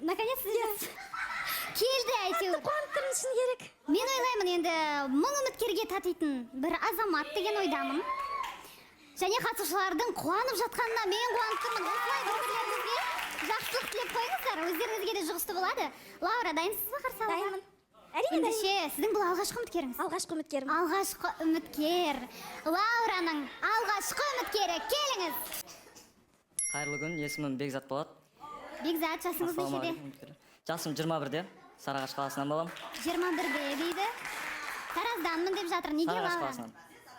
Наконец келді әйтеуір. Қуанып тұрмын, шыны керек. Мен ойлаймын, енді 1000 үміткерге татитын бір азамат деген ойдамын. Және қатысушылардың қуанып жатқанына мен қуанып тұрмын. Осылай бір бірлеріңізге жақсылық тілеп қойыңыздар, өздеріңізге де жұғысты болады. Лаура, дайынсыз ба қарсы алуға? Дайынмын, әрине, дайынмын. Ендеше, сіздің бұл алғашқы үміткеріңіз? Алғашқы үміткерім. Алғашқы үміткер. Лаураның алғашқы үміткері, келіңіз. Қайырлы күн, есімім Бекзат болады. Бекзат, жасыңыз нешеде? Ассалаумағалейкум, үміткерлер. Жасым 21-де, Сарыағаш қаласынан боламын. 21-де дейді, Таразданмын деп жатыр. Неге Сарыағаш Лаура? қаласынан.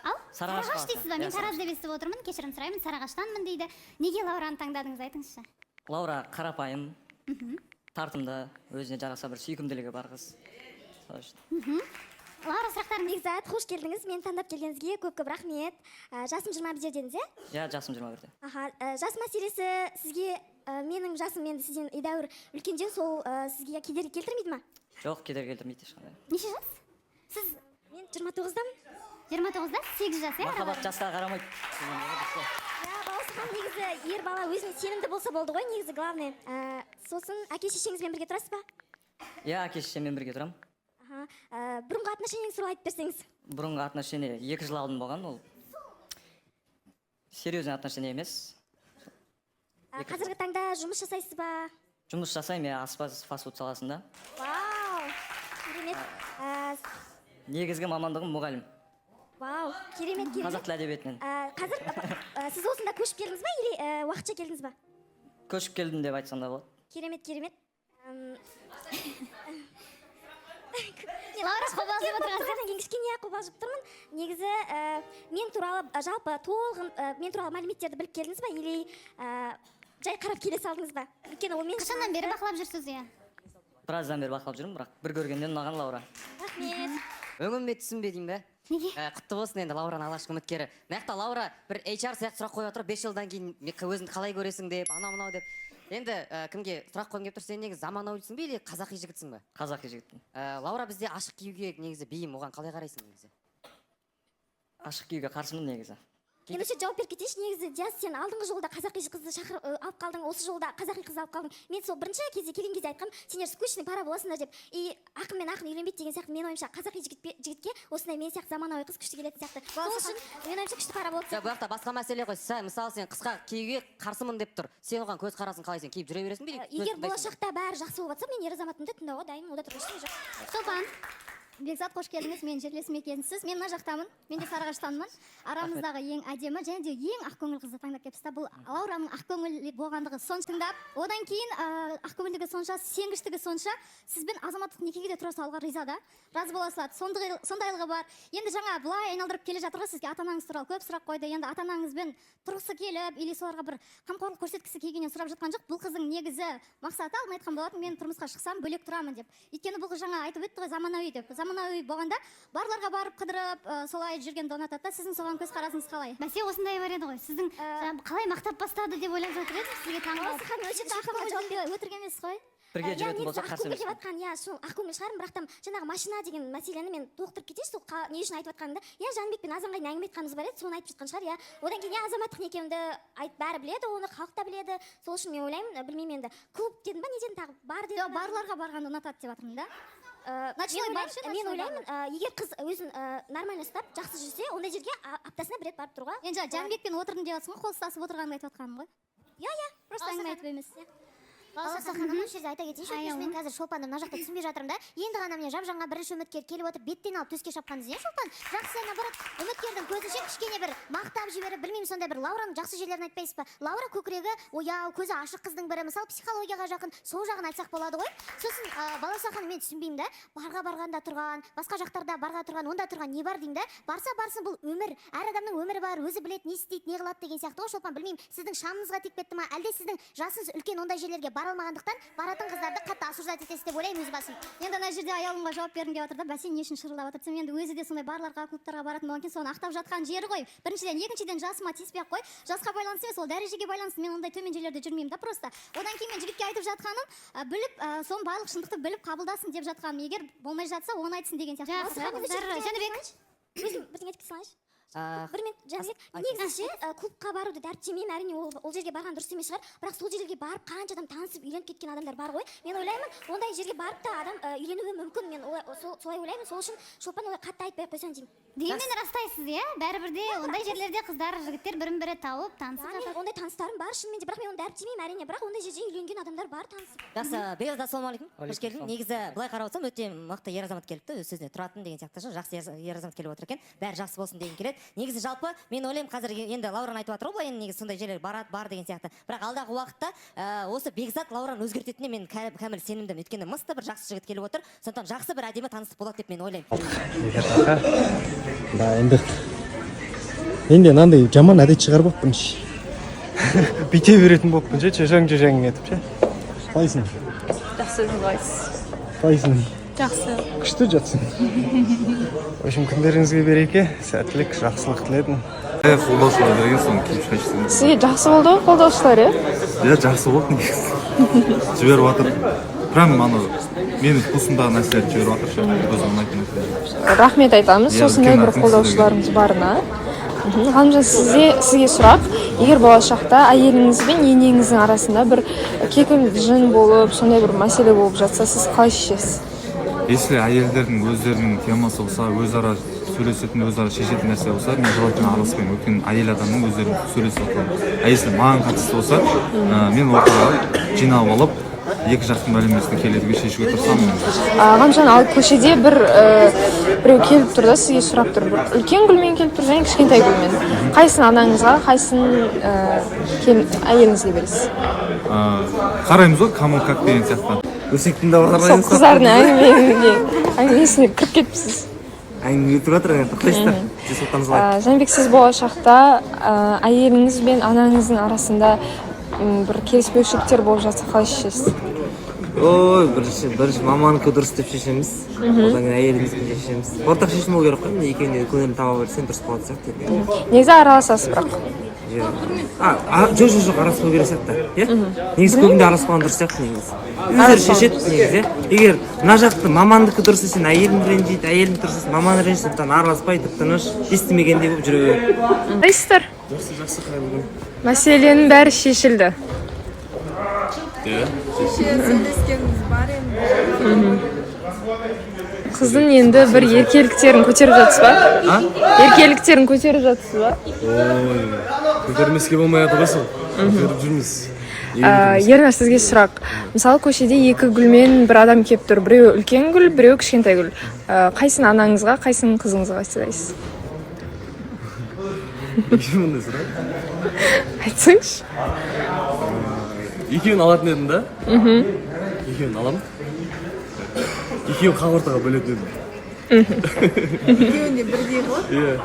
Ал Сарыағаш Сарыағаш қаласынан. дейсіз ба? Мен Иә, Тараз деп естіп отырмын, кешірім сұраймын. Сарыағаштанмын дейді. Неге Лаураны таңдадыңыз, айтыңызшы? Лаура қарапайым, тартымды, өзіне жараса бір сүйкімділігі бар қыз, сол үшін. Лаура, сұрақтарыңыз? Бекзат, қош келдіңіз! Мені таңдап келгеніңізге көп көп рахмет. Жасым 21-де дедіңіз, иә? Иә, жасым 21-де. Аха, жас мәселесі сізге, менің жасым енді сізден едәуір үлкендеу, сол сізге кедергі келтірмейді ма? Жоқ, кедергі келтірмейді ешқандай. Неше жас сіз? Мен 29-дамын. 29-да, 8 жас, иә? Махаббат жасқа қарамайды. Иә, Балауса ханым, негізі ер бала өзіне сенімді болса болды ғой, негізі главное. Сосын әке шешеңізбен бірге тұрасыз ба? Иә, әке шешеммен бірге тұрамын. Аха, бұрынғы отношениеңіз туралы айтып берсеңіз. Бұрынғы отношение 2 жыл алдын болған, ол серьезный отношение емес. Қазіргі таңда жұмыс жасайсыз ба? Жұмыс жасаймын, иә, аспаз, фастфуд саласында. Вау, керемет! Негізгі мамандығым мұғалім. Вау, керемет, керемет! Қазақ тілі әдебиетінен. Қазір сіз осында көшіп келдіңіз ба или уақытша келдіңіз ба? Көшіп келдім деп айтсам да болады. Керемет, керемет! Лаура, қобалжып отырған. Тұрғаннан кейін кішкене қобалжып тұрмын негізі. Мен туралы, жалпы толығын, мен туралы мәліметтерді біліп келдіңіз ба или жай қарап келе салдыңыз ба? Өйткені ол мен Қашаннан бері бақылап жүрсіз, иә? Біраздан бері бақылап жүрмін, бірақ бір көргеннен ұнаған Лаура. Рахмет. Өңім бе, түсім бе деймін бе? Неге? Құтты болсын енді, Лаураның алғашқы үміткері. Мына жақта Лаура бір HR сияқты сұрақ қойып отыр, 5 жылдан кейін өзіңді қалай көресің деп, анау мынау деп. Енді кімге сұрақ қойғым келіп тұр: сен негізі заманауисың ба или қазақи жігітсің ба? Қазақи жігітпін. Лаура бізде ашық киюге негізі бейім, оған қалай қарайсың негізі? Ашық киюге қарсымын негізі. Мен вообще жауап беріп кетейінші. Негізі, Диас, сен алдыңғы жолда қазақи қызды шақырып, алып қалдың, осы жолда қазақи қыз алып қалдың. Мен сол бірінші кезде, келген кезде айтқанмын, сендер скучный пара боласыңдар деп. И ақын мен ақын үйленбейді деген сияқты. Менің ойымша, қазақи жігітке осындай мен сияқты заманауи қыз күшті келетін сияқты. Сол үшін, менің ойымша, күшті пара болады. Жоқ, бұл жақта басқа мәселе ғой. Сен, мысалы, сен қысқа киюге қарсымын деп тұр, сен оған көзқарасың қалай? Сен киіп жүре бересің бе или Егер көз тыңдайсың ба? Болашақта бәрі жақсы болып жатса, мен ер азаматымды тыңдауға дайынмын, онда тұрған ештеңе жоқ. Шолпан. Бекзат, қош келдіңіз! Менің жерлесім екенсіз. Мен мына жақтамын, мен де Сарыағаштанмын. Арамыздағы ең әдемі және де ең ақкөңіл қызды таңдап келіпсіз да. Бұл Лаураның ақкөңіл болғандығы сонша, тыңдап, одан кейін ақкөңілдігі сонша, сенгіштігі сонша, сізбен азаматтық некеге де тұра салуға риза да, разы бола салады. Сондайлығы бар. Енді жаңа былай айналдырып келе жатыр ғой, сізге ата анаңыз туралы көп сұрақ қойды. Енді ата анаңызбен тұрғысы келіп или соларға бір қамқорлық көрсеткісі келгеннен сұрап жатқан жоқ. Бұл қыздың негізі мақсаты, алдын айтқан болатын, мен тұрмысқа шықсам, бөлек тұрамын деп. Өйткені бұл қыз жаңа айтып өтті ғой, заманауи деп. Заманауи болғанда барларға барып, қыдырып, солай жүргенді ұнатады да. Сіздің соған көзқарасыңыз қалай? Бәсе, осындай бар еді ғой сіздің. Жаңа қалай мақтап бастады деп ойлап жатыр едім, сізге таңғалып. Балауса ханым, өте жақын жауап Өтірік емес қой. Бірге Иә, жүретін негізі болсақ, қарсы ақкөңіл деп емеспін. жатқан, иә, сол ақкөңіл шығармын, бірақ та жаңағы машина деген мәселені мен толықтырып кетейінші, сол не үшін айтып жатқанымды. Иә, Жәнібекпен азанға дейін әңгіме айтқанымыз бар еді, соны айтып жатқан шығар, иә. Одан кейін, иә, азаматтық некемді айт, бәрі біледі оны, халық та біледі. Сол үшін мен ойлаймын, білмеймін енді, клуб дедің ба, не дедің тағы, бар дедің Жоқ, ба? барларға барғанды ұнатады деп жатырмын да. Ночной Мен бар ше, ойлаймын, мен ночной. ойлаймын, егер қыз өзін нормально ұстап, жақсы жүрсе, ондай жерге аптасына бір рет барып тұруға. Енді жаңа Жәнібекпен отырдым деп жатрсың ғой, қол ұстасып отырғанымды айтып жатқаным ғой. Иә. Просто әңгіме айтып емес. Балауса ханым, осы жерде айта кетейінші, өтініш. Аяулым. Мен қазір Шолпанды мына жақта түсінбей жатырмын да. Енді ғана, міне, жап жаңа бірінші үміткер келіп отыр, беттен алып төске шапқаныңыз не, Шолпан? Жақсы, наоборот, үміткердің көзінше кішкене бір мақтап жіберіп, білмеймін, сондай бір Лаураның жақсы жерлерін айтпайсыз ба? Лаура көкірегі ояу, көзі ашық қыздың бірі, мысалы, психологияға жақын, сол жағын айтсақ болады ғой. Сосын Балауса ханым, мен түсінбеймін да, барға барғанда тұрған, басқа жақтарда барға тұрған, онда тұрған не бар деймін да. Барса барсын, бұл өмір, әр адамның өмірі бар, өзі біледі не істейді, не қылады деген сияқты ғой. Шолпан, білмеймін, сіздің шамыңызға тиіп кетті ма, әлде сіздің жасыңыз үлкен, ондай жерлерге бара алмағандықтан баратын қыздарды қатты осуждать етесіз деп ойлаймын өз басым. Енді ана жерде Аяулымға жауап бергім келіп жатыр да. Бәсе, не үшін шырылдап жатыр десем, енді өзі де сондай барларға, клубтарға баратын болған кейін, соны ақтап жатқан жері ғой біріншіден. Екіншіден, жасыма тиіспей ақ қой, жасқа байланысты емес, ол дәрежеге байланысты. Мен ондай төмен жерлерде жүрмеймін да просто. Одан кейін мен жігітке айтып жатқаным, біліп, соның барлық шындықты біліп қабылдасын деп жатқаным. Егер болмай жатса, оны айтсын деген сияқты. Жақсы, қыздар, Жәнібек. Өзім бірдеңе айтып кете салайыншы. Бір минут, Жәнібек. Негізі ше, клубқа баруды дәріптемеймін, әрине, ол жерге барған дұрыс емес шығар. Бірақ сол жерге барып қанша адам танысып, үйленіп кеткен адамдар бар ғой. Мен ойлаймын, ондай жерге барып та адам үйленуі мүмкін. Мен солай ойлаймын. Сол үшін, Шолпан, олай қатты айтпай ақ қойсаң деймін. Дегенмен растайсыз, иә, бәрібір де ондай жерлерде қыздар, жігіттер бірін бірі тауып, танысып Да, мен жатады. ондай таныстарым бар шынымен де, бірақ мен оны дәріптемеймін, әрине. Бірақ ондай жерде үйленген адамдар бар танысып. Жақсы. Бекзат, ассалаумағалейкум, қош Уағалейкум келдің. ассалам. Негізі былай қарап отырсам, өте мықты ер азамат келіпті, өз сөзіне тұратын деген сияқты ше, жақсы ер азамат келіп отыр екен. Бәрі жақсы болсын деген келеді. Негізі, жалпы мен ойлаймын, қазір енді Лаураны айтып жатыр ғой былай, енді негізі сондай жерлер барады, бар деген сияқты. Бірақ алдағы уақытта осы Бекзат Лаураны өзгертетініне мен кәміл сенімдімін, өйткені мықты бір жақсы жігіт келіп отыр. Сондықтан жақсы бір әдемі таныстық болады деп мен ойлаймын. Дайындық. Менде мынандай жаман әдет шығарып ше, бүйте беретін болыппын ше, жажаң жажаң етіп ше. Қалайсың? Жақсы, өзіңіз қалайсыз? Қалайсың? Жақсы. Күшті жатсың. В общем, күндеріңізге береке, сәттілік, жақсылық тіледім. Қолдаушылар берген, соны киіп шығайыншы. Сізге жақсы болды ғой қолдаушылар, иә? Иә, жақсы болды негізі, жіберіп жатыр. Прям анау менің вкусымдағы нәрселерді жіберіп жатыр ше, өзіме ұнайтын нәрселерді. Рахмет айтамыз Иә, осындай үлкен бір рахмет. қолдаушыларымыз барына. Ғалымжан, сізге сұрақ: егер болашақта әйеліңіз бен енеңіздің арасында бір кикілжің болып, сондай бір мәселе болып жатса, сіз қалай шешесіз? Если әйелдердің өздерінің темасы болса, өзара сөйлесетін, өзара шешетін нәрсе болса, мен желательно араласпаймын, өйткені әйел адамның өздері сөйлесіп жатқан. А если маған қатысты болса, мен ортаға жинап алып, екі жақтың мәлімесіне келетінге шешуге тырысамын. Ғалымжан, ал көшеде бір біреу келіп тұр да, сізге сұрап тұр, бір үлкен гүлмен келіп тұр және кішкентай гүлмен. Қайсысын анаңызға, қайсысын әйеліңізге бересіз? Қараймыз ғой, кому как деген сияқты. Өсек тыңдап. Сол қыздардың әңгімесіне кіріп кетіпсіз. Әңгіме өтіп жатыр ана, тоқтайсыздар, денсаулықтарыңыз қалай? Жәнібек, сіз болашақта әйеліңіз бен анаңыздың арасында бір келіспеушіліктер болып жатса, қалай шешесіз? Ой, бірінші маманікі дұрыс деп шешеміз, одан кейін әйеліміздікі шешеміз. Ортақ шешім болу керек қой міне, екеуіне де көңілін таба берсең, дұрыс болатын сияқты енді. Негізі араласасыз бірақ. Иә. А, жоқ, араласпау керек сияқты, иә. Негізі көбінде араласпаған дұрыс сияқты негізі. Өздері шешеді негізі, иә. Егер мына жақты мамандікі дұрыс десең, әйелің ренжиді, әйелің дұрыс десең, маман ренжиді. Сондықтан араласпай, тып тыныш естімегендей болып жүре беру. Қалайсыздар? Жақсы, жақсы, қайырлы күн. Мәселенің бәрі шешілді. Иә. Сөйлескеніміз бар енді. Қыздың енді бір еркеліктерін көтеріп жатсыз ба? Еркеліктерін көтеріп жатсыз ба? Ой, көтермеске болмай жатыр ғой сол. Көтеріп жүрміз. Ернар, сізге сұрақ: мысалы, көшеде екі гүлмен бір адам келіп тұр, біреуі үлкен гүл, біреуі кішкентай гүл. Қайсысын анаңызға, қайсысын қызыңызға сыйлайсыз? Неге мұндай сұрақ? Айтсаңшы. Екеуін алатын едім да. Екеуін аламын. Екеуін қақ ортаға бөлетін едім. Екеуіне бірдей ғой. Иә.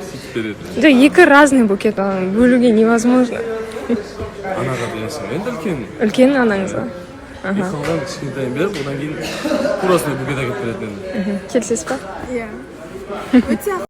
Сөйтіп беретін. Жоқ, екі разный букет, аны бөлуге невозможно. Анаға бересің енді үлкен. Үлкен анаңызға. И қалған кішкентайын беріп, одан кейін тура осындай букет әкеліп беретін едім. Келісесіз ба? Иә, өте.